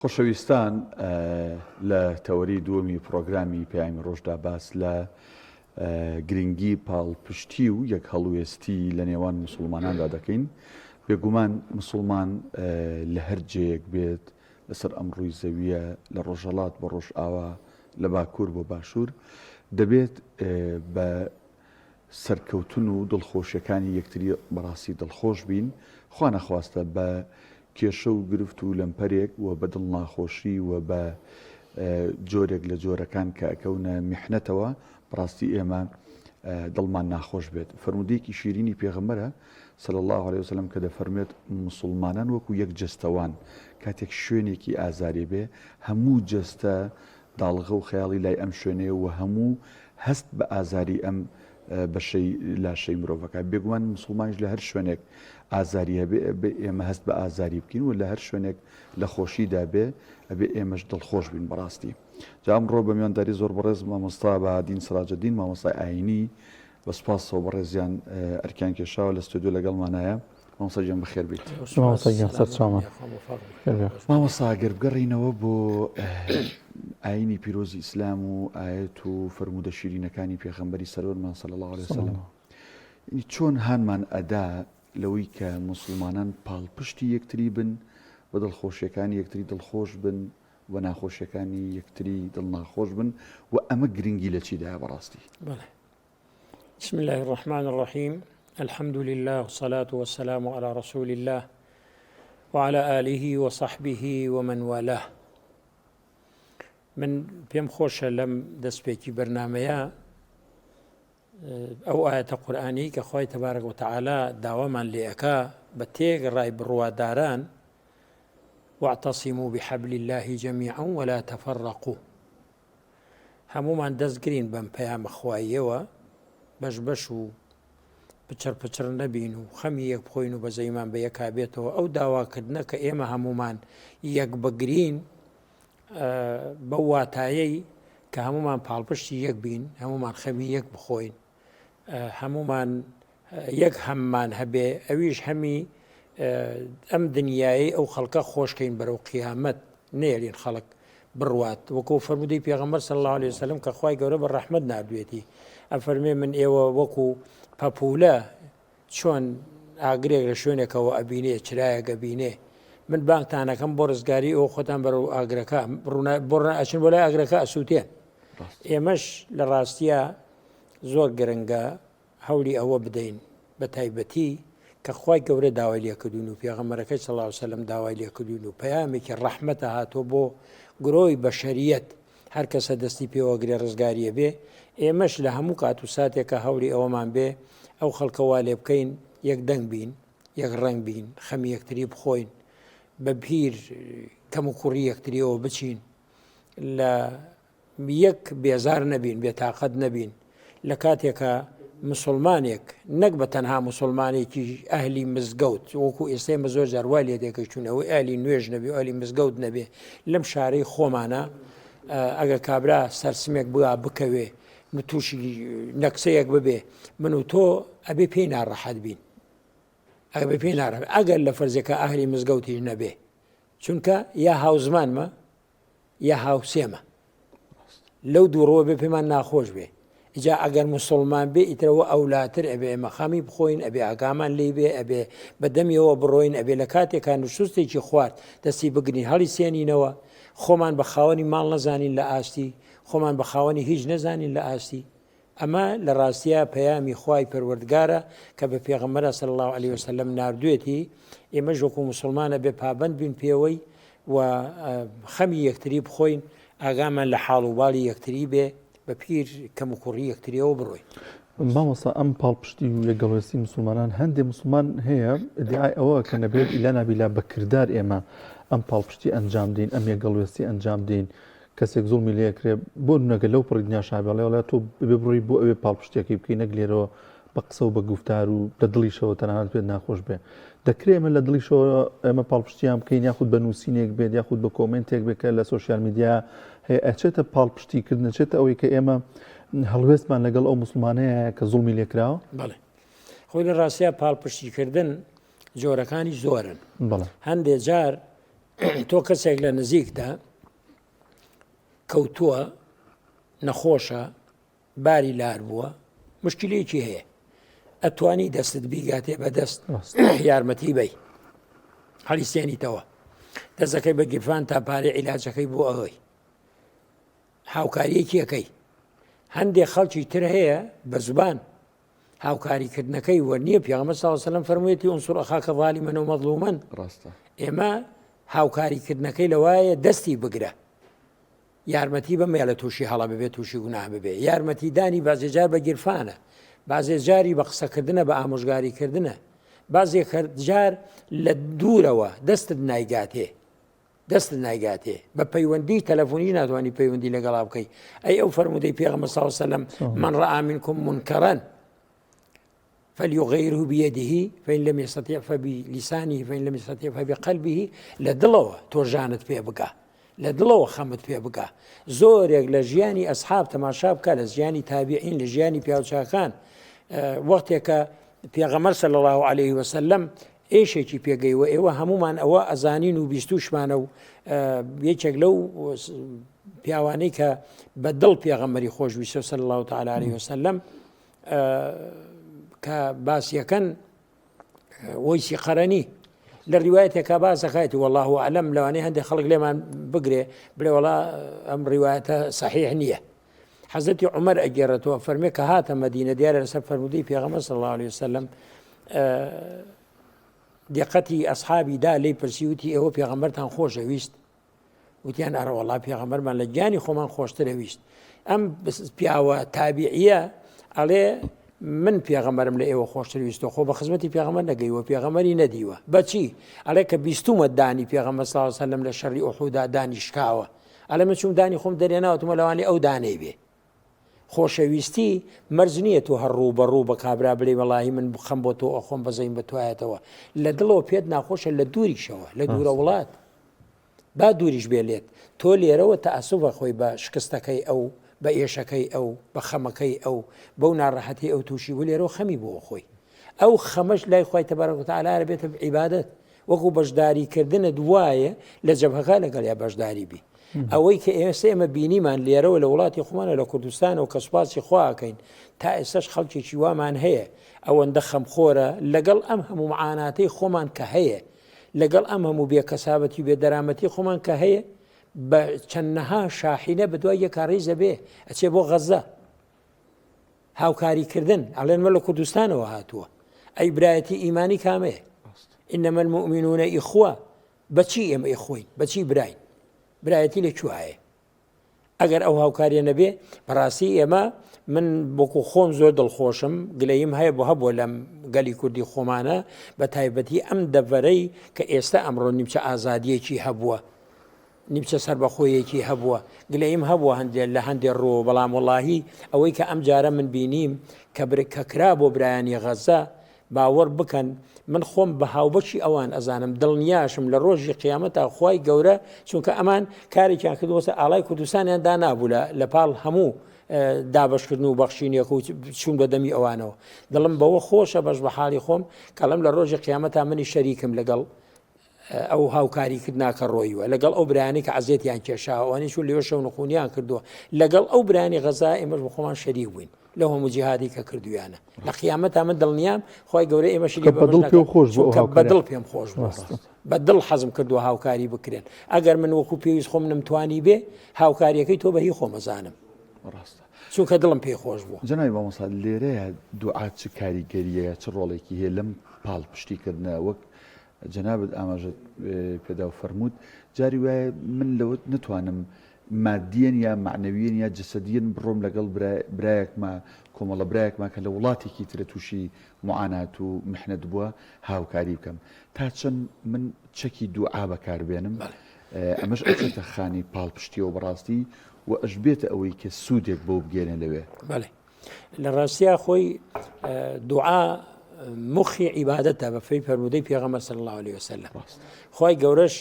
خۆشەویستان لە تەوەری دووەمی پڕۆگرامی پەیامی ڕۆژدا باس لە گرنگی پاڵپشتی و یەک هەڵوێستی لە نێوان مسلماناندا دەکەین. بێگومان مسلمان لە هەر جێیەک بێت لەسەر ئەم ڕووی زەویە لە ڕۆژهەڵات بۆ ڕۆژئاوا لە باکوور بۆ باشوور دەبێت بە سەرکەوتن و دڵخۆشیەکانی یەکتری بەڕاستی دڵخۆش بین، خوا نەخواستە بە کێشە و گرفت و لەمپەرێک و بە دڵ ناخۆشی و بە جۆرێک لە جۆرەکان کە ئەکەونە میحنەتەوە بەڕاستی ئێمە دڵمان ناخۆش بێت. فەرموودەیەکی شیرینی پێغەمبەرە صلی اللە علیە وسلم کە دەفەرموێت موسڵمانان وەکو یەک جەستەوان کاتێک شوێنێکی ئازاری بێ هەموو جەستە داڵغە و خەیاڵی لای ئەم شوێنەیە و هەموو هەست بە ئازاری ئەم بەشەی لاشەی مرۆڤەکە. بێگومان موسڵمانیش لە هەر شوێنێک ئازاری هەبێ ئەبێ ئێمە هەست بە ئازاری بکەین و لە هەر شوێنێک لە خۆشیدا بێ ئەبێ ئێمەش دڵخۆش بین بەڕاستی. جا ئەمڕۆ بە میوانداری زۆر بەڕێز مامۆستا بەهادین سراجەدین مامۆستای ئایینی بە سوپاسەوە بەڕێزیان ئەرکیان کێشاوە لە ستۆدیۆ لەگەڵمانایە. مامۆستا گیان بەخێر بیت. مامۆستا گیان سەرچاومان. مامۆستا گەر بگەڕینەوە بۆ ئاینی پیرۆزی ئیسلام و ئاەت و فەرموودە شیرینەکانی پێغەمبەری سەروەرمان صلی الله علیه وسلم چۆن هانمان ئەدا لەوەی کە مسلمانان پاڵپشتی یەکتری بن بە دڵخۆشیەکانی یەکتری دڵخۆش بن و ناخۆشیەکانی یەکتری دڵناخۆش بن و ئەمە گرنگی لە چیدایە بەڕاستی؟ بەڵێ بسم الله الرحمن الرحیم الحمد لله والصلاة والسلام على رسول الله وعلى آله وصحبه ومن والاه من پێم خۆشە لەم دەستپێکی بەرنمەیە ئەو ئاەتە قورآانی کە خی تەبارەک وتەعالا داوامان لێ ئەکا بە تێک ڕای بڕواداران واعتصموا بحبل الله جميعا ولا تفرقوا هەموومان دەست گرین بەم پەیامە خواییەوە بەش بەش و پچڕ پچڕ نەبین و خەمی یەک بخۆین و بەزەیمان بە یەکا بێتەوە ئەو داواکردنە کە ئێمە هەمومان یەک بگرین بەو واتایەی کە هەمومان پاڵپشتی یەک بین هەمومان خەمی یەک بخۆین هەمومان یەک هەممان هەبێ ئەویش هەمی ئەم دنیایەی ئەو خەڵکە خۆشکەین بەرەو قیامەت نێرین خەڵک بڕوات وەکو فەرمودەی پێغەمبەر صلی الله علیه وسلم کە خوای گەورە بە ڕەحمەت ناردوێتی ئەفەرمێ من ئێوە وەکو پەپولە چۆن ئاگرێک لە شوێنێکەوە ئەبینێ چرایەک ئەبینێ من بانگتانەکەم بۆ ڕزگاری ئەو خۆتان بەرەو ئاگرەکە بڕ ئەچن بۆ لای ئاگرەکە ئەسووتێن ئێمەش لە ڕاستیە زۆر گرنگە هەولی ئەوە بدەین بە تایبەتی کە خوای گەورە داوای لێکردوین و پێغەمبەرەکەی صلی اللە علیە وسلم داوای لێکردوین و پەیامێکی ڕەحمەتە هاتووە بۆ گرۆی بەشەریەت هەر کەسە دەستی پێوەگرێ ڕزگاریە بێ ئێمەش لە هەموو کات و ساتێکە هەولی ئەوەمان بێ ئەو خەڵکە وا لێ بکەین یەک دەنگ بین یەک ڕەنگ بین خەمی یەکتری بخۆین بە بیر کەم و کوڕی یەکتریەوە بچین لە یەک بێزار نەبین، بێتاقەت نەبین، لە کاتێکا مسوڵمانێک نەک بە تەنها مسوڵمانێکی ئەهلی مزگەوت وەکو ئێستا ئێمە زۆر جار وای لێ تێگەیشتوون ئەوەی ئەهلی نوێژ نەبێ و ئەهلی مزگەوت نەبێ لەم شارەی خۆمانە ئەگە کابرا سەرسمێک بگا بکەوێ تووشی نەکسەیەک ببێ من و تۆ ئەبێ پێی ناڕەحەت بین ئەگە پێی ناڕەحەت ئەگەر لە فەرزێکە ئەهلی مزگەوتیش نەبێ چونکە یا هاوزمانمە یا هاوسێمە لەو دووڕەوە بێ پێمان ناخۆش بێ ئجا ئەگەر مسلمان بێ ئیترەوە ئەولاتر ئەبێ ئێمە خەمی بخۆین ئەبێ ئاگامان لی بێ ئەبێ بە دەمیەوە بڕۆین ئەبێ لە کاتێکان نوشوستێکی خوارد دەستی بگرین هەڵی سێنینەوە خۆمان بە خاوەنی ماڵ نەزانین لە ئاستی خۆمان بە خاوەنی هیچ نەزانین لە ئاستی ئەمە لە ڕاستیا پەیامی خوای پەروەردگارە کە بە پێغەمبەرە صلی اللە علیە وسلم ناردوێتی، ئێمەش وەکو موسڵمان ئەبێ پابەند بین پێوەی و خەمی یەکتری بخۆین، ئاگامان لە حاڵ و باڵی یەکتری بێ، بە پیر کەموکوڕی یەکتریەوە بڕۆین. مامۆستا ئەم پاڵپشتی و یەکگەڵوێستی موسڵمانان هەندێ موسڵمان هەیە ئیدعای ئەوە کە نەبێت ئیلا نابیلا بە کردار ئێمە ئەم پاڵپشتی ئەنجام دەین ئەم یەکگەڵوێستی ئەنجام دەین کەسێک زوڵمی لێ ئەکرێ بۆ نمونە گەر لەو پەڕی دنیاشا بێ ئەڵێ وەڵا تۆ بێ بڕۆی بۆ ئەوێ پاڵپشتیەکەی بکەی نەک لێرەوە بە قسە و بە گوفتار و لە دڵیشەوە تەنانەت پێت ناخۆش بێ دەکرێ ئێمە لە دڵیشەوە ئێمە پاڵپشتیان بکەین یاخود بە نووسینێک بێت یاخود بە کۆمنتێک بێت کە لە سۆشیال میدیا هەیە ئەچێتە پاڵپشتی کردن ئەچێتە ئەوەی کە ئێمە هەڵوێستمان لەگەڵ ئەو موسڵمانەیە کە زوڵمی لێکراوە بەڵێ خۆی لە ڕاستیا پاڵپشتیکردن جۆرەکانی زۆرن هەندێ جار. تۆ کەسێک لە نزیکدا کەوتووە نەخۆشە باری لار بووە مشکلەیەکی هەیە ئەتوانی دەستت بیگاتێ بە دەست یارمەتی بی هەڵیسێنیتەوە دەستەکەی بە گیرفان تا پارەی عیلاجەکەی بۆ ئەوەی هاوکاریەکی ئەەکەی هەندێک خەڵکی تر هەیە بە زبان هاوکاریکردنەکەی وە نییە پیامە ساوسلم فەرموویەتی ئەنسوور ئەخاکە ظالی منە و مەظلومەن ڕاستە ئێمە هاوکاریکردنەکەی لەوایە دەستی بگرە یارمەتی بمێڵە تووشی هەڵە ببێ تووشی گوناه ببێ یارمەتی دانی بازێ جار بە گیرفانە بازێ جاری بە قسەکردنە بە ئامۆژگاری کردنە بازێ جار لە دوورەوە دەستت نایگاتێ دەستت نایگاتێ بە پەیوەندی تەلەفۆنی ناتوانانی پەیوەندی لەگەڵا بکەی ئەی ئەو فەرمودەی پێغەمبەر صلی الله علیه وسلم من رأى منكم منكرا فليغيره بيده فإن لم يستطيع فبلسانه فإن لم يستطيع فبقلبه لە دڵەوە تۆ ژانت پێ بگا لە دڵەوە خەمت پێ بگا زۆرێک لە ژیانی ئەسحاب تەماشا بکە لە ژیانی تابعین لە ژیانی پیاوچاکان وەختێکە پێغەمەر صلی الله عليه وسلم ئێشێکی پێگەیوە ئێوە هەمومان ئەوە ئەزانین و بیستوشمانە و یەکێک لەو پیاوانەی کە بە دڵ پێغەمەری خۆشویستە صلی الله تعالی عليه وسلم کە باسیەکەن وەیسی قەرەنی لە ڕیواەتێکا باسەکایەتی والله ئەلم لەوانەیە هەندێک خەڵک لێمان بگرێ بڵێ وڵا ئەم ڕیواەتە صحیح نییە حەزەتی عمر ئەگەڕێتەوە فەرمێ کە هاتە مەدینە دیارە لەسەر فەرمودەی پێغەمبەر صلی الله علیه وسلم دقەتی ئەصحابی دا لی پرسی وتی ئێوە پێغەمبەرتان خۆشەویست وتیان ئەرەوەڵا پێغەمبەرمان لە گیانی خۆمان خۆشترە ویست ئەم پیاوە تابعیە ئەڵێ من پێغەمبەرم لە ئێوە خۆشتر ویستۆ خۆ بە خزمەتی پێغەمبەر نەگەیوە پێغەمبەری نەدیوە بەچی ئەڵێ کە بیستومە دانی پێغەمبەر صلی الله علیه وسلم لە شەڕی ئوحودا دانی شکاوە ئەڵێ من چوم دانی خۆم دەرێناوتمە لەوانی ئەو دانەی بێ خۆشەویستی مەرج نییە تۆ هەر ڕوو بە ڕوو بە کابرا بلێ وەڵاهی من خەم بۆ تۆ ئەخۆم بەزەیم بە توایەتەوە لە دڵەوە پێت ناخۆشە لە دووریشەوە لە دوورە وڵات با دووریش بێ لێت تۆ لێرەوە تەئەسوفە خۆی بە شکستەکەی ئەو بە ئێشەکەی ئەو بە خەمەکەی ئەو بەو ناڕەحەتی ئەو تووشی بوو لێرەوە خەمی بۆ خۆی ئەو خەمەش لای خوای تەبارەک وتعالی بێتە عیبادەت وەکو بەشداری کردنت وایە لە جەبهەکە لەگەڵیا بەشداری بی ئەوەی کە ئێستا ئێمە بینیمان لێرەوە لە وڵاتی خۆمانە لە کوردستانەوە کە سوپاسی خواکەین تا ئێستاش خەڵکێکی وامان هەیە ئەوەندە خەمخۆرە لەگەڵ ئەم هەموو معاناتەی خۆمان کە هەیە لەگەڵ ئەم هەموو بێ کەسابەتی و بێ دەرامەتی خۆمان کە هەیە بە چەندەها شاحینە بە دوای یەکا ڕیزە بێ ئەچێ بۆ غەزە هاوکاری کردن ئەڵێن مە لە کوردستانەوە هاتووە ئەی برایەتی ئیمانی کامەیە إنما المؤمنون إخوة بەچی ئێمە ئیخۆین بەچی براین برایەتی لە کوایە ئەگەر ئەو هاوکاریە نەبێ بەڕاستی ئێمە من بۆکو خۆم زۆر دڵخۆشم گلەیم هەیە بۆ هەبووە لەم گەلی کوردی خۆمانە بە تایبەتی ئەم دەڤەرەی کە ئێستا ئەمڕۆ نیمچە ئازادیەکی هەبووە نیمچە سربەخۆیەکی هەبووە گلەیم هەبووە هەندێک لە هەندێک ڕۆ بەڵام وەڵاهی ئەوەی کە ئەم جارە من بینیم کە کە کرا بۆ برایانی غەزە باوەڕ بکەن من خۆم بە هاوبەشی ئەوان ئەزانم دڵنیاشم لە ڕۆژی قیامەتا خوای گەورە چونکە ئەمان کارێکیان کردووەسە ئاڵای کوردستانیان دانابوو لە لە پاڵ هەموو دابشکردن و بەخشینێک و چوون بە دەمی ئەوانەوە دڵم بەوە خۆشە بەش بە حاڵی خۆم کەڵم لە ڕۆژی قیامەتا منی شەریکم لەگەڵ ئەو هاوکاری کردنا کە ڕۆیوە لەگەڵ ئەو برایانی کە عەزێتیان کێشاوە ئەوانەی چوون لەوێ شەونخونیان کردووە لەگەڵ ئەو برایانی غەزا ئێمەش بە خۆمان شەریک بووین لەو هەموو جیهادی کە کردویانە لە قیامەتا من دڵنیام خی گەورە ئێمەشی لێ بە دڵ پێ خۆش بوو چونکە بە دڵ پێم خۆش بوو بە دڵ حەزم کردووە هاوکاری بکرێن ئەگەر من وەکو پێویست خۆم نەمتوانی بێ هاوکاریەکەی تۆ بە هی خۆمەزانم ڕاستە چونکە دڵم پێی خۆش بوو. جەنابی مامۆستا لێرەیە دوعا چ کاریگەریە چ ڕۆڵێکی هەیە لەم پاڵپشتیکردنە وەک جەنابت ئاماژەت پێدا و فەرمووت جاری وایە من لەوە نتوانم مادیەن یا معنەویەن یا جەسەدیەن بڕۆم لەگەڵ برایەکما کۆمەڵە برایەکما کە لە وڵاتێکی ترە تووشی معانات و محنەت بووە هاوکاری بکەم تا چەند من چەکی دوعا بەکاربێنم ئەمەش ئەچێتە خانی پاڵپشتیەوە بەڕاستی و ئەشبێتە ئەوەی کە سوودێک بۆ بگەێنە لەوێ. بەڵێ لە ڕاستیا خۆی دوعا مخی عیبادەتە بە فەی فەرموودەی پێغەمبەر صلی الله علیه وسلم خی گەورەش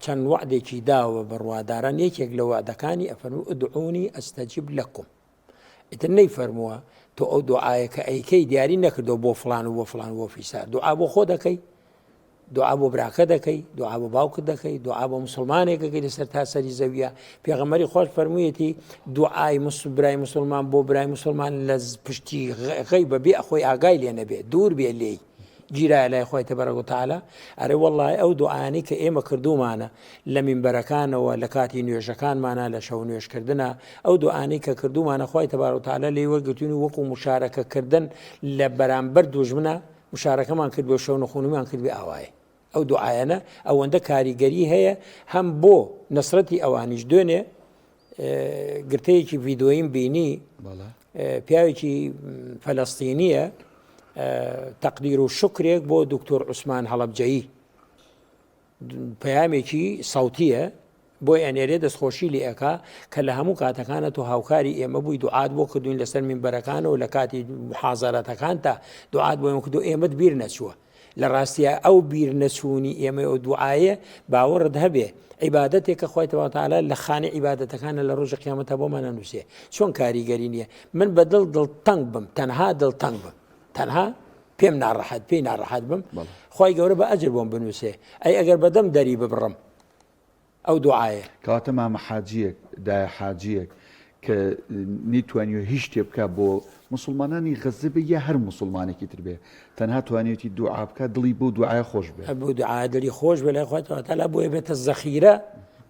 چەند وعدێکی داوە بڕواداران یەکێک لە وعدەکانی ئەفەرموو ادعونی استجب لكم ئیتر نەی فەرمووە تۆ ئەو دوعاە کە ئەیکەی دیاری نەکردەوە بۆ فلان و بۆ فلان بۆ فیسار دوعا بۆ خۆ دەکەی. دوعا بۆ براکە دەکەی، دوعا بۆ باوکت دەکەی، دوعا بۆ موسڵمانێک دەکەی لەسەر تا سەری زەویە. پێغەمبەری خۆش فەرموویەتی دوعای برای موسڵمان بۆ برای موسڵمان لە پشتی غەیبە بێ خۆی ئاگای لێ نەبێ، دوور بێ لێی. گیرایە لای خوای تبارک و تعالی. ئەرێ وەڵڵاهی ئەو دوعایانەی کە ئێمە کردوومانە لە مینبەرەکانەوە لە کاتی نوێژەکانمانە لە شەو نوێژکردنە ئەو دوعانەی کە کردوومانە خوای تبارک و تعالی لێی وەرگرتوین و وەکو مشارەکەکردن لە بەرامبەر دوژمنە مشارەکەمان کرد بێ و شەونخونیمان کرد بێ ئاوایە ئەو دوعایانە ئەوەندە کاریگەری هەیە هەم بۆ نەسرەتی ئەوانیش دوێنێ گرتەیەکی ڤیدۆییم بینی پیاوێکی فەلەستینیە تەقدیر و شکرێک بۆ دکتۆر عوسمان هەڵەبجەیی پەیامێکی سەوتیە بۆی ئەنێرێ دەستخۆشی لێ ئەکا کە لە هەموو کاتەکانە تۆ هاوکاری ئێمە بووی دوعات بۆ کردوین لەسەر مینبەرەکانەوە لە کاتی محازەرەتەکانتا دوعات بۆ ئێمە کردو ئێمەت بیر نەچووە لە ڕاستیا ئەو بیر نەچوونی ئێمە ئەو دوعاە باوەڕت هەبێ عیبادەتێک کە خوای تەبارک وتعالی لە خانەی عیبادەتەکانە لە ڕۆژی قیامەتە بۆمان ئەنووسێ چۆن کاریگەری نییە من بە دڵ دڵتەنگ بم تەنها دڵتەنگ بم تەنها پێم ناڕەحەت پێی ناڕەحەت بم خوای گەورە بە ئەجر بۆم بنووسێ ئەی ئەگەر بەدەم دەری ببڕم ئەو دوعایە. کەواتە مامە حاجیەک، دایە حاجیەک کە نەیتوانیوە هیچ شتێ بکا بۆ موسڵمانانی غەززە بێ یا هەر موسڵمانێکی تر بێ تەنها توانیوێتی دوعا بکا دڵی بەو دوعایە خۆش بێ. بەو دوعایە دڵی خۆش بێ لای خوای تەعالا بۆیە بێتە زەخیرە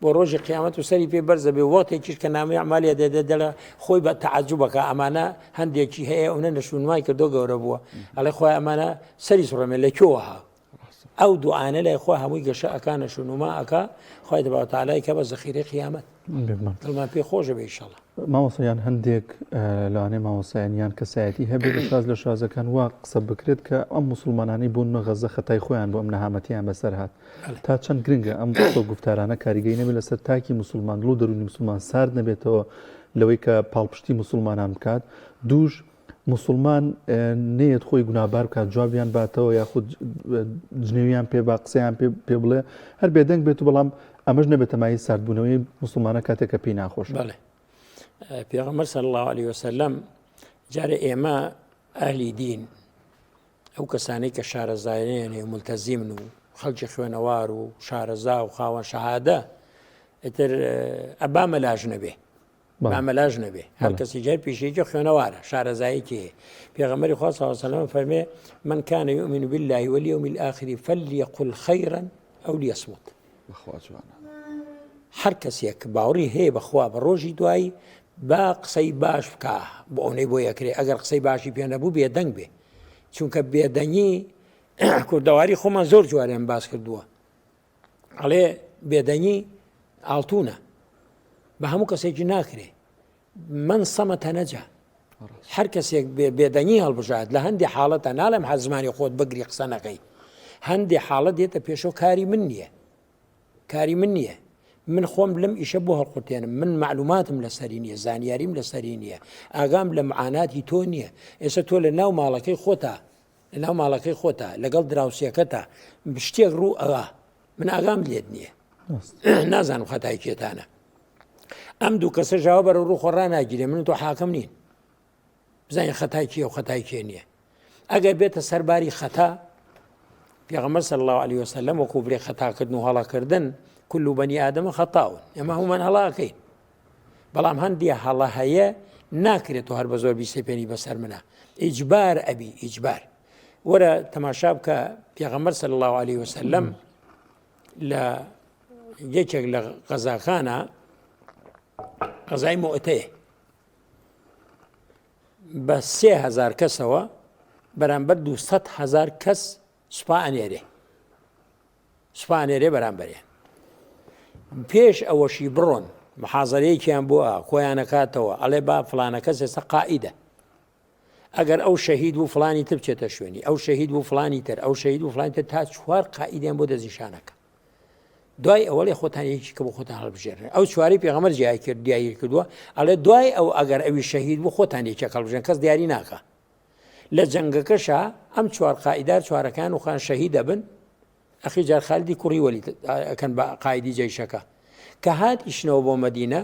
بۆ ڕۆژی قیامەت و سەری پێ بەرزە بێ وەختێکیش کە نامەی ئەعمالیە دێ دەڵێ خۆی بە تەعەجوبەکە ئەمانە هەندێکی هەیە ئەونە نەشونمای کردو گەورە بووە ئەڵێ خوای ئەمانە سەری سوڕێمێ لە کوێوە ها ئەو دوعانە لای خوا هەمووی گەشە ئەکا نەشونما ئەکا خوای تبارک وتعالی کە بە زەخیرەی قیامەت دڵمان پێ خۆشە بێ ئیشەڵا. مامۆستا یان هەندێک لەوانەیە مامۆستایان یان کەسایەتی هەبێت لە شاز لە شازەکان وا قسە بکرێت کە ئەم موسڵمانانەی بۆ نمە غەزە خەتای خۆیان بۆ ئەم نەهامەتیان بەسەر هات تا چەند گرنگە ئەم قسە و گفتارانە کاریگەری نەبێت لەسەر تاکی موسڵمان دڵ و دەروونی موسڵمان سارد نەبێتەوە لەوەی کە پاڵپشتی موسڵمانان بکات دووش موسڵمان نەیەت خۆی گونابار بکات جوابیان باتەوە یاخود جنێویان پێ با قسەیان پێ بڵێ هەر بێدەنگ بێت و بەڵام ئەمەش نەبێتە مایەی ساردبوونەوەی موسڵمانە کاتێک کە پێی ناخۆشە. بەڵێ پێغەمبەر صلی الله علیه وسلم جارێ ئێمە ئەهلی دین ئەو کەسانەی کە شارەزایان و ملتەزیمن و خەڵکی خوێنەوار و شارەزا و خاوەن شەهادە ئیتر ئەبا مەلاش نەبێ با مەلاش نەبێ هەر کەسی جار پیشەیەکی خوێنەوارە شارەزایەکی هەیە پێغەمبەری خوا صلی الله علیه وسلم فەرمێ من كان يؤمن بالله واليوم الآخر فليقل خيرا أو ليصمت بەخوا جوانە. هەر کەسێک باوەڕی هەیە بەخوا بە ڕۆژی دوایی با قسەی باش بکا بۆ ئەونەی بۆ یەکرێ ئەگەر قسەی باشی پێ نەبوو بێدەنگ بێ چونکە بێدەنگی کوردەواری خۆمان زۆر جواریان باس کردووە ئەڵێ بێدەنگی ئاڵتونە بە هەموو کەسێکی ناکرێ من صمت نجا هەر کەسێک بێدەنگی هەڵبژارد لە هەندی حاڵەتە ناڵێم هەر زمانی خۆت بگری قسە نەکەی هەندی حاڵەت دێتە پێشەوە کاری من نییە کاری من نییە من خۆم لەم ئیشە بۆ هەڵقورتێنم من معلوماتم لەسەری نییە زانیاریم لەسەری نییە ئاگام لە معاناتی تۆ نییە ئێستا تۆ لە ناو ماڵەکەی خۆتا لە ناو ماڵەکەی خۆتا لەگەڵ دراوسێکەتا شتێک ڕوو ئەوا من ئاگام لێت نییە نازانم خەتای کێتانە ئەم دوو کەسە ژاوە بەرە ڕوو خۆ ڕناگیرێ من تۆ حاکم نین بزانین خەتای کێ و خەتای کێ نییە ئەگەر بێتە سەرباری خەتا پێغەمبەر صلی الله علیه وسلم وەکو برێ خەتاکردن و هەڵەکردن كل بني آدم خطاء ئێمە هەمومان هەڵاکەین بەڵام هەندێ هەڵە هەیە ناکرێت و هەر بە زۆر بیسەپێنی بەسەر منە ئیجبار ئەبی ئیجبار وەرە تەماشا بکە پێغەمبەر صلی الله علیه وسلم لە یەکێک لە غەزاکانە غەزای مۆتەیە بە 3000 کەسەوە بەرامبەر 200 هزار کەس سوپا ئەنێرێ سوپا ئەنێرێ بەرامبەریان پێش ئەوەشی بڕۆن محازەرەیەکیان بۆ کۆیانەکاتەوە ئەڵێ با فلانە کەس ئێستا قائیدە ئەگەر ئەو شەهید بوو فلانی تر بچێتە شوێنی ئەو شەهید بوو فلانی تر ئەو شەهید و فلانی تر تا چوار قائیدیان بۆ دەستنیشانەکە دوای ئەوەڵێ خۆتان یەکی کە بۆ خۆتان هەڵبژێرن ئەو چواری پێغەمبەر جیای کرد دیاری کردووە ئەڵێ دوای ئەو ئەگەر ئەوی شەهید بوو خۆتان یەکێک هەڵبژێن کەس دیاری ناکە لە جەنگەکەشا ئەم چوار قائیدار چوارەکان و خان شەهید دەبن ئەخی جار خالیدی کوڕی وەلید ئەکەن بە قائیدی جەیشەکە کە هات ئیشنەوە بۆ مەدینە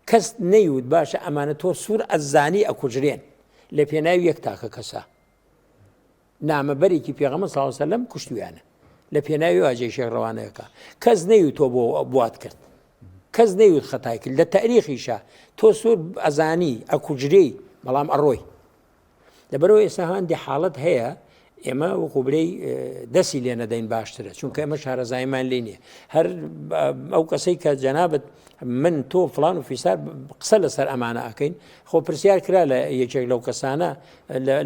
کەس نەیوت باشە ئەمانە تۆ سوور ئەزانی ئەکوژرێن لە پێناوی یەک تاکە کەسە نامەبەرێکی پێغەمبەر صلی الله علیه وسلم کوشتویانە. لە پێناوی وا جێشێک ڕەوانەکە کەس نەیوت تۆ بۆ بوات کرد کەس نەیوت خەتای کرد لە تاریخیشە تۆ سوور ئەزانی ئەکوژرێی بەڵام ئەڕۆی لەبەرەوە ئێستا هەندی حاڵەت هەیە ئێمە وەکو بلێی دەسی لێ نەدەین باشترە چونکە ئێمە شارەزایمان لێ نییە هەر ئەو کەسەی کە جەنابەت من تۆ فلان و فیسار قسە لەسەر ئەمانە ئەەکەین خۆ پرسیار کرا لە یەکێک لەو کەسانە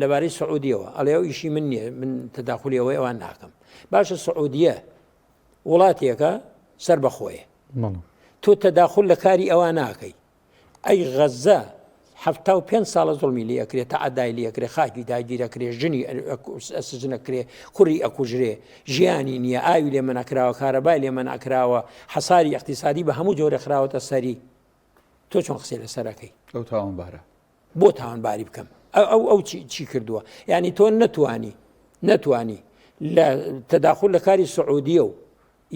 لەبارەی سعودیەوە ئەڵێ ئەو ئیشی من نییە من تەداخلی ئەوەی ئەوان ناکەم باشە سعودیە وڵاتێکە سەر بەخۆیە تۆ تەداخل لە کاری ئەوان ناکەی ئەی غەززە 75 ساڵە زوڵمی لێ ئەکرێ تەعەدای لێ ئەکرێ خاکی داگیر ئەکرێ ژنی ئەسجن ئەکرێ کوڕی ئەکوژرێ ژیانی نییە ئاوی لێ مەنعکراوە کارەبای لێ مەنعکراوە حەساری ئیقتیسادی بە هەموو جۆرە خراوەتە سەری تۆ چۆن قسەی لەسەر ئەکەی؟ ئەو تاوانبارە. بۆ تاوانباری بکەم ئەو ئەو چی کردووە یعنی تۆ نەتوانی نەتوانی لە تەداخل لە کاری سعودیە و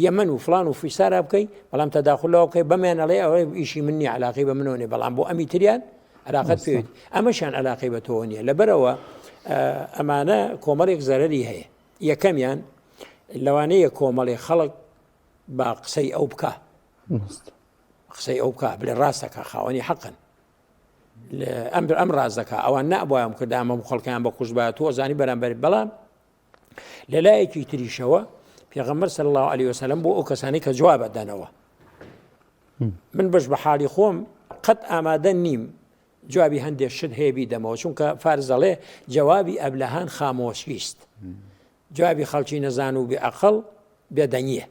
یەمەن و فڵان و فیسارا بکەی بەڵام تەداخل لەوە بکەی بەمیان ئەڵێ ئەوە ئیشی من نییە علاقەی بە منەوە نیە بەڵام بۆ ئەمی تریان علاقەت پێویت ئەمەشیان علاقەی بە تۆوە نییە لەبەرەوە ئەمانە کۆمەڵێک زەرەری هەیە یەکەمیان لەوانەیە کۆمەڵێ خەڵک بە قسەی ئەو بکە قسەی ئەو بکە بلێ ڕاستەکە خاوەنی حەقن ئەم ئەم ڕازەکە ئەوان نابوایم کرد ئەمە خەڵکیان بە کوشت بە تۆ زانی بەرامبەر بەڵام لە لایەکی تریشەوە پێغەمبەر صلی الله علیه وسلم بۆ ئەو کەسانی کە جواب دەنەوە من بەش بە حاڵی خۆم قەت ئامادە نیم جوابی هەندێک شت هەیە بیدەمەوە چونکە فارزەڵێ جوابی ئەبلەهان خامۆشیست جوابی خەڵکی نەزان و بێ ئەقڵ بێدەنگیە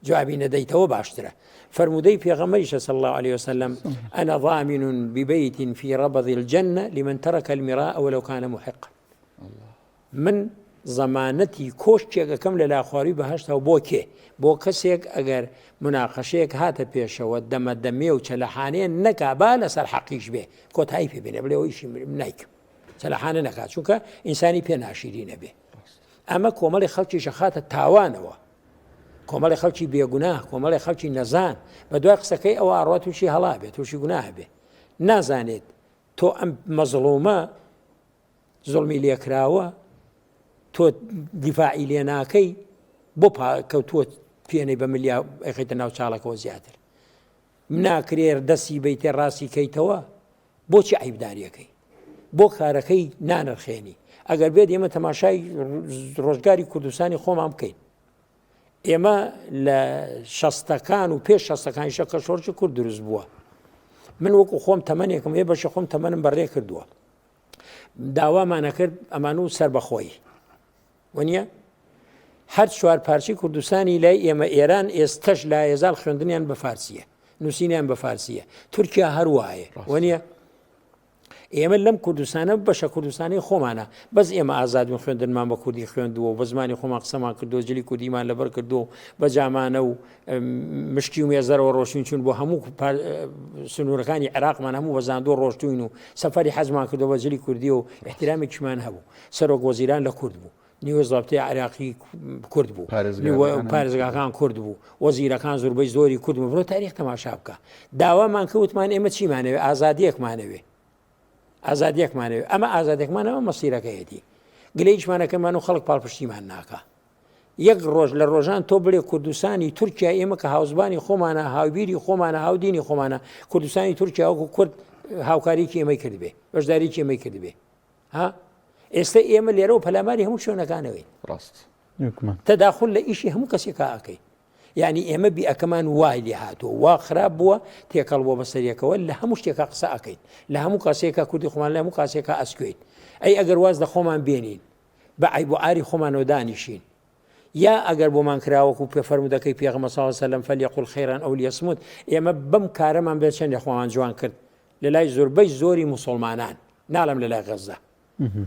جوابی نەدەیتەوە باشترە فرموودەی پێغەمبەریشە صلی الله علیه وسلم انا ضامن ببيت في ربض الجنة لمن ترك المراء ولو كان محقا من زەمانەتی کۆشکێک ئەکەم لە لاخواروی بەهەشتەوە بۆ کێ؟ بۆ کەسێک ئەگەر موناقەشەیەک هاتە پێشەوە دەمە دەمێ و چەلەحانێ نەکا با لەسەر حەقیش بێ کۆتایی پێ بێنێ بڵێ ئەوە ئیشی نایکەم چەلەحانە نەکا چونکە ئینسانی پێ ناشیرینە بێ ئەمە کۆمەڵی خەڵکیش ئەخاتە تاوانەوە کۆمەڵی خەڵکی بێگوناه کۆمەڵی خەڵکی نەزان بە دوای قسەکەی ئەوە ئەڕوا تووشی هەڵا بێت تووشی گوناه بێ نازانێت تۆ ئەم مەزڵومە زوڵمی لێکراوە تۆ دیفاعی لێ ناکەی بۆ کەوتووە پێنەی بە ملیا ئەخیتە ناو چاڵەکەەوە زیاتر ناکرێر دەستی بیتێ ڕاستی کەیتەوە بۆچی عیبداریەکەی بۆ کارەکەی نانرخێنی ئەگەر بێت ئێمە تەماشای ڕۆژگاری کوردستانی خۆمان بکەین ئێمە لە شەستەکان و پێش شەستەکانیشە کە شۆرشی کورد دروست بووە من وەکو خۆم تەمەنێکم هەیە بەشە خۆم تەمەنم بەڕێ کردووە داوامانەکرد ئەمان و سەربەخۆیی وەنیە هەر چوار پارچەی کوردستانی لای ئێمە ئێران ئێستش لایەزال خوێندنیان بە فارسیە نووسینیان بە فارسیە تورکیا هەروایە وەنیە ئێمە لەم کوردستانە بەشە کوردستانی خۆمانە بەس ئێمە ئازادون خوێندنمان بە کوردی خوێندووە و بە زمانی خۆمان قسەمان کردو جلی کوردیمان لەبەر کردو بە جامانە و مشکی و مێزەرەوە ڕۆشتوین چون بۆ هەموو سنوورەکانی عێراقمان هەموو بەزاندووە ڕۆشتوین و سەفەری حەزمان کردەوە بە جلی کوردی و احترامێکیشمان هەبوو سەرۆک وەزیران لە کورد بوو نیوە زابتەی عراقی کورد بوو پارێزگاکان کورد بوو وەزیرەکان زۆربەی زۆری کورد بوو بڕۆ تاریخ تەماشا بکە داوامان کەوتمان ئێمە چیمانەوێ ئازادیەکمانەوێ ئازادیەکمانەوێ ئەمە ئازادێکمانەوە مەسیرەکەیەتی گلەیشمانەکەمان و خەڵک پاڵپشتیمان ناکە یەک ڕۆژ لە ڕۆژان تۆ بڵێ کوردستانی تورکیا ئێمە کە هاوزبانی خۆمانە هاوبیری خۆمانە هاودینی خۆمانە کوردستانی تورکیا وەکو کورد هاوکاریکی ئێمەی کردبێ بەشداریکی ئێمەی کردبێ ها ئێستا ئێمە لێرەوە پەلاماری هەموو شوێنەکانەوەی ڕاست تەداخل لە ئیشی هەموو کەسێکا ئەکەین یعنی ئێمە بیئەکەمان وای لێ هاتووە وا خراپ بووە تێکەڵ بووە بەسەریەکەوە لە هەموو شتێکا قسە ئەکەین لە هەموو کاسێکا کوردی خۆمان لە هەموو کاسێکا ئەسکوێین ئەی ئەگەر واز لە خۆمان بێنین بە عەیب و عاری خۆمانەوە دانیشین یا ئەگەر بۆمان کرا وەکو پێ فەرموودەکەی پێغەمبەر صلی الله علیه وسلم فلیقل خیرا او لیصمت ئێمە بەم کارەمان بێ چەندێ خۆمان جوان کرد لە لای زۆربەی زۆری موسڵمانان ناڵێم لە لای غەزە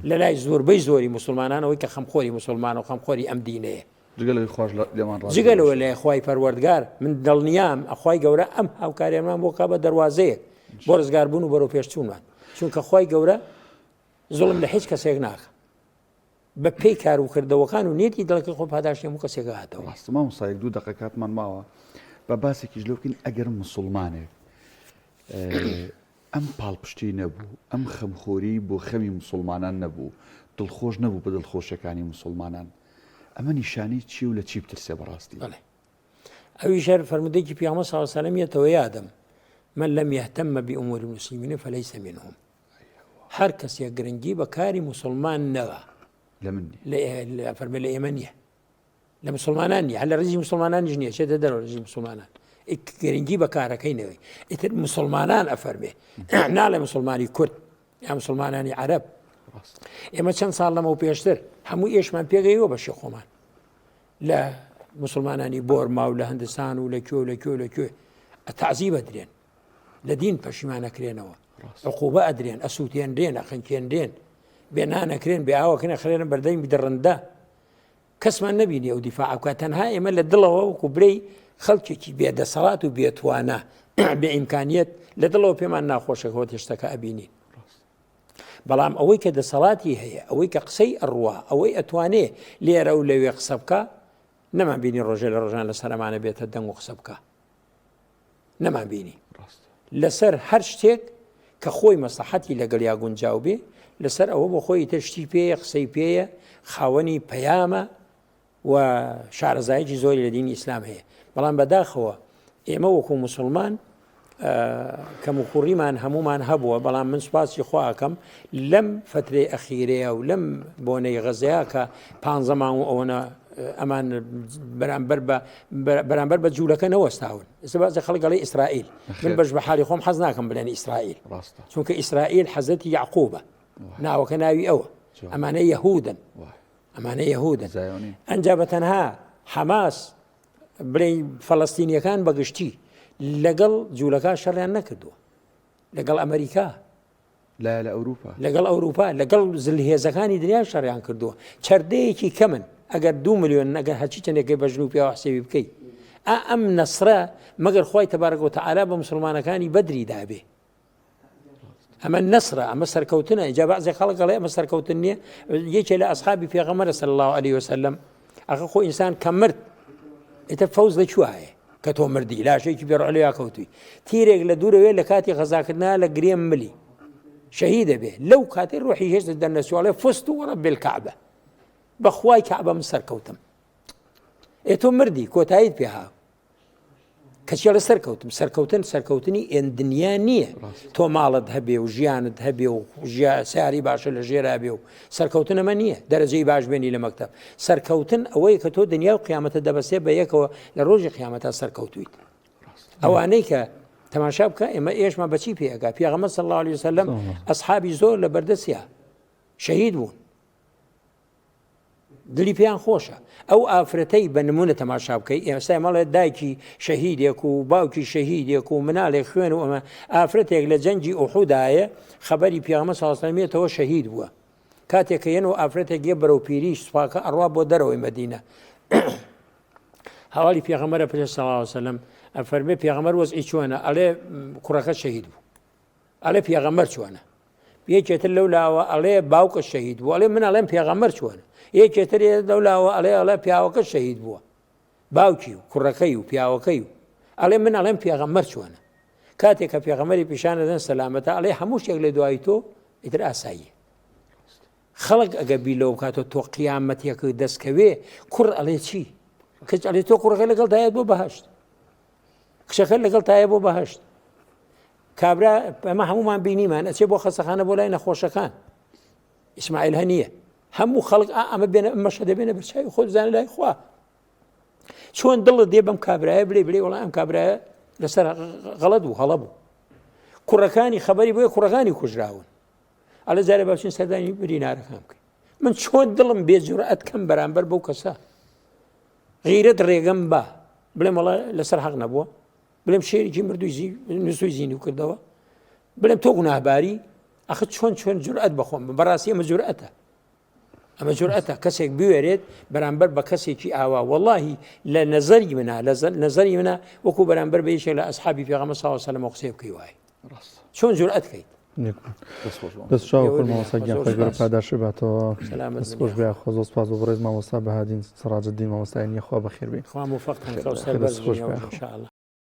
لە لای زۆربەی زۆری موسڵمانان ئەوەی کە خەمخۆری موسڵمان و خەمخۆری ئەم دینەیە جگە لەوەی خواش لێمان ڕازی جگە لەوە لای خوای پەروەردگار من دڵنیام ئەخوای گەورە ئەم هاوکاریانمان بۆ کا بە دەروازەیەک بۆ ڕزگاربوون و بەرەو پێشچوونمان چونکە خوای گەورە زوڵم لە هیچ کەسێک ناکە بە پێی کار و کردەوەکان و نیەتی دڵەکەی خۆی پاداشتی هەموو کەسێک هاتەوە. ڕاستە مامۆستا یەک دوو دەقە کاتمان ماوە با باسێکیش لەو بکەین ئەگەر موسڵمانێک ئەم پاڵپشتی نەبوو ئەم خەمخۆری بۆ خەمی موسڵمانان نەبوو دڵخۆش نەبوو بە دڵخۆشیەکانی موسڵمانان. ئەمە نیشانەی چیە و لە چی بترسێ بەڕاستی؟ بەڵێ ئەویش هەر فەرموودەیەکی پێغەمبەر صلی الله علیه و سلم یەتەوە یادم من لم يهتم بأمور المسلمين فليس منهم هەر کەسێک گرنگی بە کاری مسلمان نەوە لە من نیە فەرمێ لە ئێمە نییە لە مسلمانان نیە هەر لە ڕیزی مسلمانانیش نییە چێتە دەرەوە ڕیزی مسلمانان گرنگی بە کارەکەی نەوەی ئیتر مسلمانان ئەفەرمێ ناڵێ مسلمانی کورد یا مسلمانانی عەرەب ئێمە چەند ساڵ لەمەو پێشتر هەموو ئێشمان پێگەیوە بەشی خۆمان لە مسلمانانی بۆرما و لە هەندستان و لە کوێ و لە کوێ و لە کوێ ئەتەعزیب ئەدرێن لە دین پەشیمانەکرێنەوە عقوبە ئەدرێن ئەسووتێنرێن ئەخنکێنرێن بێ نانەکرێن بێ ئاوەکەنە خرێنە بەردەمی دڕندە کەسمان نەبینی ئەو دیفاع بکات تەنها ئێمە لە دڵەوە وەکو برەی خەڵکێکی بێدەسەڵات و بێتوانە بێ ئیمکانیت لە دڵەوە پێمان ناخۆشەکەەوە تێشتەکە ئەبینین بەڵام ئەوەی کە دەسەڵاتی هەیە ئەوەی کە قسەی ئەڕوا ئەوەی ئەتوانێ لێرە و لەوێ قسە بکە نەمان بینی ڕۆژێ لە ڕۆژان لەسەر ئەمانە بێتە دەنگ و قسە بکە نەمان بینی لەسەر هەر شتێک کە خۆی مەسلحەتی لەگەڵ یا گونجاو بێ لەسەر ئەوە بۆ خۆی تر شتی پێیە قسەی پێیە خاوەنی پەیامە و شارەزایەکی زۆری لە دینی ئیسلام هەیە بەڵام بەداخەوە ئێمە وەکو موسڵمان کەموکوڕیمان هەمومان هەبووە بەڵام من سوپاسی خوا ئەکەم لەم فترەی ئەخیرەیە و لەم بۆنەی غەزەیە کە پ مانگ و ئەوەنە ئەمان بەرامبەر بە بەرامبەر بە جوولەکە نەوەستاون ئێستا بازە خەڵک گەڵی ئیسرائیل من بەش بە حالی خۆم حەز ناکەم بلێن ئیسرائیل چونکە ئیسرائیل حەزەتی یعقوبە ناوەکە ناوی ئەوە ئەمانە یەهودن ئەمانە یەهودن ئەنجا بە تەنها حەماس بڵێین فەڵەستینیەکان بەگشتی لەگەڵ جوولەکە شەڕیان نەکردووە لەگەڵ ئەمریکا لا لە ئەوروپا لەگەڵ ئەوروپا لەگەڵ زلهێزەکانی دنیا شەڕیان کردووە چەردەیەکی کەمن ئەگەر دو میلیۆن ئەگەر هەرچی چەندێکی بەژن و پیاوە حسێوی بکەیت ئا ئەم نەسرە مەگەر خی تەبارەک وتەعالا بە مسلمانەکانی بەدری دابێ ئەمە نەسرە ئەمە سەرکەوتنە جا بەعزێ خەڵک ئەڵێ ئەمە سەرکەوتن نییە یەکێ لە ئەسحابی پێغەمبەرە صلی الله علیه وسلم ئەخە خۆ ئینسان کە مرد ئیتر فەوز لە کوایە کە تۆ مردی لاشێکی بێڕعلیا کەوتوی تیرێک لە دوورەوێ لە کاتی غەزاکردنا لە گرێم ملی شەهیدە بێ لەو کاتی ڕۆحی هێشتا دەرنەچووە فزت ورب الكعبة بەخوای کەعبە من سەرکەوتم ئێ تۆ مردی کۆتاییت پێها کەچی ئەڵێ سەرکەوتم سەرکەوتن سەرکەوتنی ئێندنیا نییە تۆ ماڵت هەبێ و ژیانت هەبێ و سیاری باشە لە ژێرا بێ و سەرکەوتن ئەمە نییە دەرەجەی باش بێنی لە مەکتب سەرکەوتن ئەوەیە کە تۆ دنیا و قیامەتە دەبەسێ بە یەکەوە لە ڕۆژی قیامەتا سەرکەوتویت ئەوانەی کە تەماشا بکە ئێمە ئێشمان بەچی پێگا پیاغەمە صلی الله عليه وسلم ئەصحابی زۆر لە بەردەسیا شەهید بوون دلی پێیان خۆشە ئەو ئافرەتەی بە نمونە تەماشا بکەی ئێستا مەڵێ دایکی شەهیدێک و باوکی شەهیدێک و مناڵێک خوێن و ئەمە ئافرەتێک لە جەنگی ئوحودایە خەبەری پیامە ساڵسەمێتەوە شەهید بووە کاتێک کە یەن و ئافرەتێک یە بەرەو پیری سوپاکە ئەڕوا بۆ دەرەوەی مەدینە هەواڵی پێغەمبەرە پێ سەڵاوسلم ئەفەرمێ پێغەمبەر وەزعی چۆنە ئەڵێ کوڕەکە شەهید بوو ئەڵێ پێغەمبەر چۆنە یەکێ تر لەو لاوە ئەڵێ باوکە شەهید بوو ئەڵێ من ئەڵێم پێغەمبەر چۆنە یەکێ تر لەو لاوە ئەڵێ ئەڵێ پیاوەکە شەهید بووە باوکی و کوڕەکەی و پیاوەکەی و ئەڵێ من ئەڵێم پێغەمبەر چۆنە کاتێک کە پێغەمبەری پیشان دەدەن سەلامەتە ئەڵێ هەموو شتێک لە دوای تۆ ئیتر ئاساییە خەڵک ئەگە بیر لەوە بکاتەوە تۆ قیامەتێک دەستکەوێ کوڕ ئەڵێ چی کچ ئەڵێ تۆ کوڕەکە لەگەڵ دایەت بۆ بەهشت کچەکە لەگەڵ تایە بۆ بەهشت کابرا ئەمە هەمومان بینیمان ئەچێ بۆ خەسەخانە بۆ لای نەخۆشەکان ئیسماعیل هەنیە هەموو خەڵک ئەمە بێنە مەشە دەبێنە بەرچوی خۆ بزانە لای خوا چۆن دڵت دێ بەم کابرایە بلێ بلێ وڵام ئەم کابرایە لەسەر غەڵەت بوو هەڵە بوو کوڕەکانی خەبەری بۆیە کوڕەکانی کوژراون ئەڵێ جارێ باچین سەردانی برینارەکان بکەین من چۆن دڵم بێجورئەت کەم بەرامبەر بەو کەسە غیرەت ڕێگەم با بڵێم وەڵا لەسەر حەق نەبووە بڵێم شێرێکی مردووی نووسوی زیندوو کردەوە بڵێم تۆ گوناهباری ئەخ چۆن چۆن جورئەت بەخۆم بەڕاستی ئەمە جورئەتە ئەمە جورئەتە کەسێک بوێرێت بەرامبەر بە کەسێکی ئاوا وەڵاهی لە نەزەری منە لە نەزەری منە وەکو بەرامبەر بە یەکێک لە ئەسحابی پێغەمبەر صلی الله علیه و سلم قسەی بکەی وایە چۆن جورئەت کەیت دەست چاو خۆش مامۆستا گیان خوای گەورە پاداشت باتەوە دەست خۆش بێ خۆ زۆر سپاس بۆ بەڕێز مامۆستا بەهادین سەڕاجەدین مامۆستای نیە خوا بەخێر بێ خوا موفقتان کە و سەربەرز دەست خۆش بن بێ ان شاء الله.